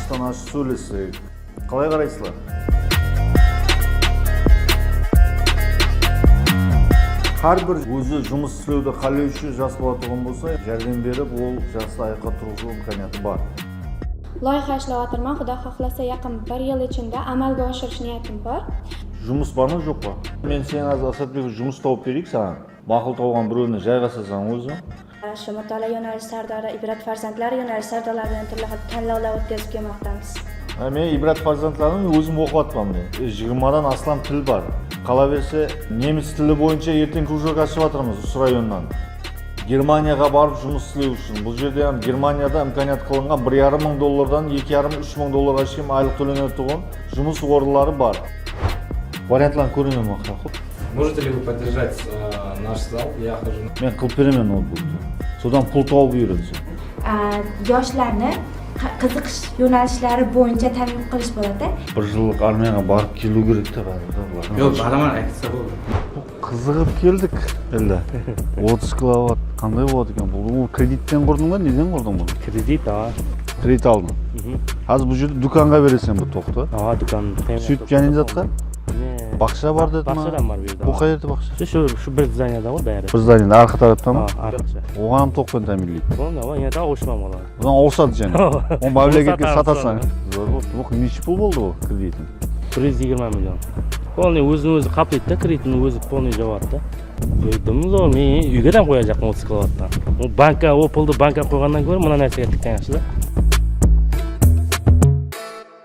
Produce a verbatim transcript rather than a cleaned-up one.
Ashıq sóylessek. Qalay qaraysızlar? Hár bir ózi jumıs islewdi qálewshi jas bolatuǵın bolsa, járdem berip, ol jastı ayaqqa turǵızıw imkaniyatı bar. Loyiha ishlab atırman, Xudo xohlasa, yaqin bir yil ichida amalga oshirish niyatim bor. Jumıs barma, joqpa? Men sen házir, Asadbek, jumıs tawıp bereyik saǵan. Maqul tawǵan birewine jayǵasasań óziń. Shu mutolaa yo'nalish sardori, Ibrat farzandlari yo'nalish sardorlari bilan turli xil tanlovlar o'tkazib kelmoqdamiz. Ha, men Ibrat farzandlarini o'zim o'qib atman, mine. E, jigirmadan aslam til bar. Qalaberse, nemis tili bo'yicha erteń krujok ashib atırmız usı rayonnan. Germaniyaǵa barıp jumıs islew ushın. Bul jerde hám Germaniyada imkaniyat qılınǵan bir yarım mıń dollardan eki yarım, úsh mıń dollarǵa shekem aylıq tólenetuǵın jumıs orınları bar. Variantların kóremen, maqul. Можете ли вы поддержать, э, наш зал? Я хожу на... Men qılıp beremen noutbuktı. Sodan pul tawıp úyrensin. Á, yoshlarni qa-, qiziqish yo'nalishlari bo'yicha targ'ib qilish bo'ladi. Bir jıllıq armiyaǵa barıp keliw kerek te, báribir de, bular. Yo'q, baraman, aytsa bo'ldi. Qızıǵıp keldik, endi. Otız kilovat qanday boladı eken bul? Bul kreditten qurdıń ba, neden qurdıń bunı? Kredit, awa. Kredit aldıń. Mhm. Házir bul jerde dúkanǵa bereseń bu toqtı. Awa, dúkan. Sóytip jáne zatqa? Ne? Baqsha bar dedi ma? Baqsha da bar bu jerde. Bu qayerde baqsha? Shu, shu, shu bir zdaniyada ǵoy bári. Bir zdaniyada, arqa tárepte ma? Ha, arqasha. Oǵan hám toq penen támiyinleydi. Sonda ǵoy, endi awıshpan boladı. Onnan awısadı jáne. Onı mámleketke satasań. Zor boldı. Bu neshe pul boldı bul kreditiń? Bir júz jigirma million. Polnıy ózin-ózi qaplaydı da, kreditin ózi polnıy jawadı da. Qoydım zor, men úyge de qoyajaqpan otız kilovattan. O banka, o puldı banka qoyǵannan kóre mına nársege tikken yaqshı da.